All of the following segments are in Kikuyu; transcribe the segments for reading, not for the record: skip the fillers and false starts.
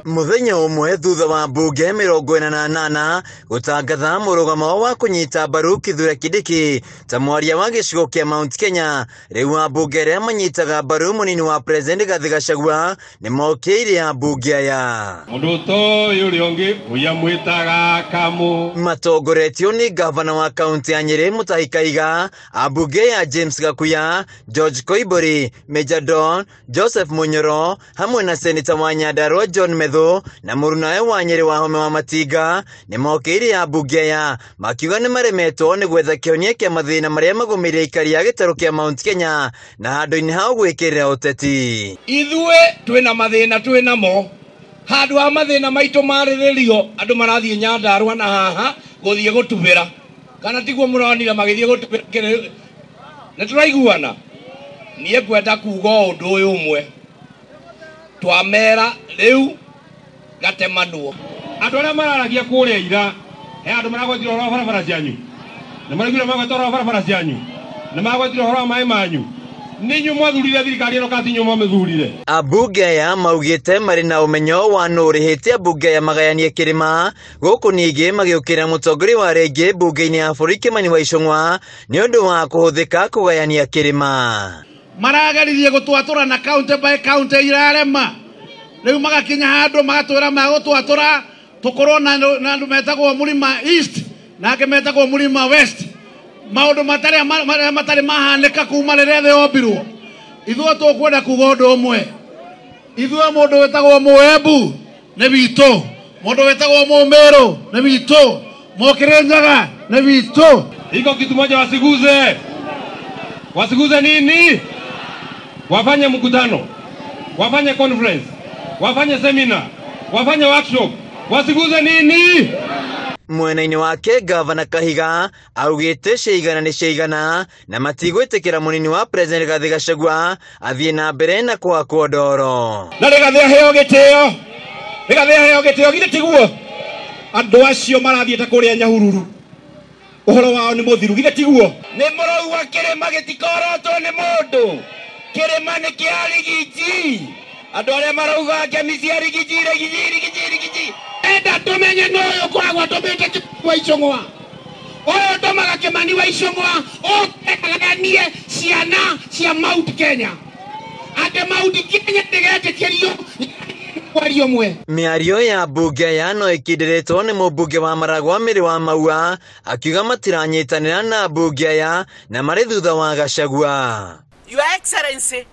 Muthenya umwe thutha wa mbunge 48 gutangatha murugamo wa kunyita mbaru Kithure Kindiki ta mwaria wa gicigo kia Mount Kenya. Riu ambunge aria manyitaga mbaru munini wa President Rigathi Gachagua nimokĩire ambunge aya. Mundu toyo uria ungi uria mwitaga Kamu. Matongoretio ni gavana wa kaunti ya Nyeri Mutahi Kahiga, ambunge ya James Gakuya, George Koimburi, Major Don, Joseph Munyoro hamwe na seneta wa Nyandarua John Methu na murunawe wa Nyeri Wahome wa Matinga nimokĩire ambunge aya makiuga nĩmaremetwo nĩ gwetha kĩhonia kĩa mathĩna marĩa magũmĩire aikari a gĩtarũ kĩa Mount Kenya na handũ-inĩ ha gwĩkĩrĩra ũteti. Ithuĩ twĩna mathĩna twĩnamo handũ ha mathĩna maitũ marĩrĩrio andũ marathiĩ Nyandarua na haha gũthiĩ gũtubĩra kana tiguo mũronire magĩthiĩ gũtubĩra. Nĩ tũraiguana. Niĩ ngwenda kuga ũndũ ũyũ ũmwe, twamera rĩu gatemanwo. Andũ arĩa mararagia kũrĩa ira he andũ maragwetire ũhoro wa barabara cianyu, nĩ maraiguire magweta ũhoro wa barabara cianyu, nĩ magwetire ũhoro wa maĩ manyu. Nĩ inyuĩ mwathurire thirikari ĩno kana ti inyuĩ mwamĩthurire? Ambunge aya maugĩte marĩ na ũmenyo wa nũ ũrĩhĩte ambunge aya magayanie kĩrĩma gũkũ ningĩ magĩũkĩrĩra mũtongoria wa rĩngĩ mbunge-inĩ ya bũrũri Kimani wa Ichung'wa nĩ ũndũ wa kũhũthĩka kũgayania kĩrĩma. Marageririe gũtwatũra na county by county irarema. Rĩu magakinya handũ magatwĩra magũtwatũra tũkorwo na andũ metagwo Mũrima East na angĩ metagwo Mũrima West. Maũndũ matarĩ mahanĩka kuma rĩrĩa thĩ yombirwo. Ithuĩ tũkwenda kuga ũndũ ũmwe. Ithuĩ mũndũ wĩtagwo Mũembu nĩ witũ, mũndũ wĩtagwo Mũmĩrũ nĩ witũ, Mũkĩrĩnyaga nĩ witũ. Iko kitu moja wasiguze. Wasiguze nini? Wafanye mkutano, wafanye conference, wafanye seminar, wafanye workshop. Wasiguze nini? Mwena-inĩ wake gavana Kahiga augĩte ciigana nĩ ciigana na matigwĩtĩkĩra mũnini wa President Rigathi Gachagua athiĩ na mbere na kũhakwo ndoro. Na Rigathi aheo gĩtĩo, Rigathi aheo gĩtĩo, githĩ tiguo? Andũ acio marathiĩte kũrĩa Nyahururu ũhoro wao nĩ mũthiru, githĩ tiguo? Nĩ mũraugua kĩrĩma gĩtikorotwo nĩ mũndũ, kĩrĩma nĩ kĩa Rigiji. Andũ arĩa marauga ngemi cia Rigiji, Rigiji, Rigiji, Rigiji. Enda tumenye nũ ũyũ ũkoragwo atũmĩte Kimani wa Ichung'wa. Ũyũ ũtũmaga Kimani wa Ichung'wa ũkagayanie ciana cia Mount Kenya. Atĩ Mount Kenya ndĩgetĩkĩrio kwaria ũmwe. Mĩario ya mbunge aya no ĩkindĩrĩtwo nĩ mũmbunge wa Maragwa Mĩrĩ wa Maua akiuga matiranyitanĩra na mbunge aya na marĩ thutha wa Gachagua. Your Excellency,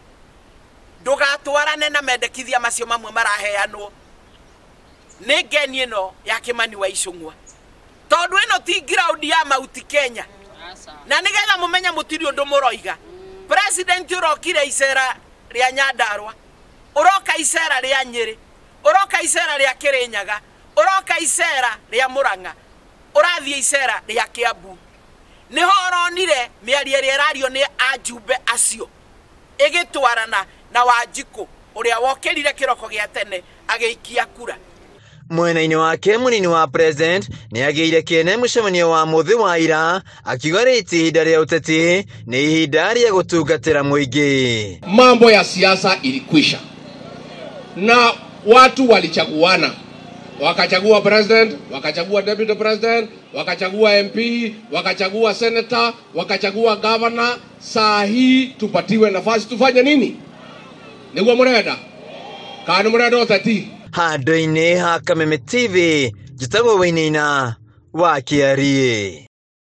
ndũgatwarane na mendekithia macio mamwe maraheanwo nĩ ngeni ĩno ya Kimani wa Ichung'wa, tondũ ĩno ti ground ya Mount Kenya. Na nĩgetha mũmenye mũtirĩ ũndũ mũroiga, President ũrokire icera rĩa Nyandarua, ũroka icera rĩa Nyĩrĩ, ũroka icera rĩa Kĩrĩnyaga, ũroka icera rĩa Mũrang'a, ũrathiĩ icera rĩa Kiambu. Nĩho ũronire mĩario ĩrĩa ĩrario nĩ ajumbe acio ĩgĩtwarana na Wanjikũ ũrĩa wokĩrire kĩroko gĩa tene agĩikia kura. Mwena-inĩ wake mũnini wa President nĩ agĩire kĩene mũcemanio wa mũthĩ wa ira akiuga rĩrĩ ti ihinda rĩa ũteti, nĩ ihinda rĩa gũtungatĩra mũingĩ. Mambo ya siasa ilikwisha na watu walichaguana, wakachagua president, wakachagua deputy president, wakachagua MP, wakachagua senator, wakachagua governor. Saa hii tupatiwe nafasi tufanye nini? Nĩguo mũrenda kana nĩ mũrenda ũteti? Handũ-inĩ ha Kameme TV, njĩtagwo Wainaina wa Kĩariĩ.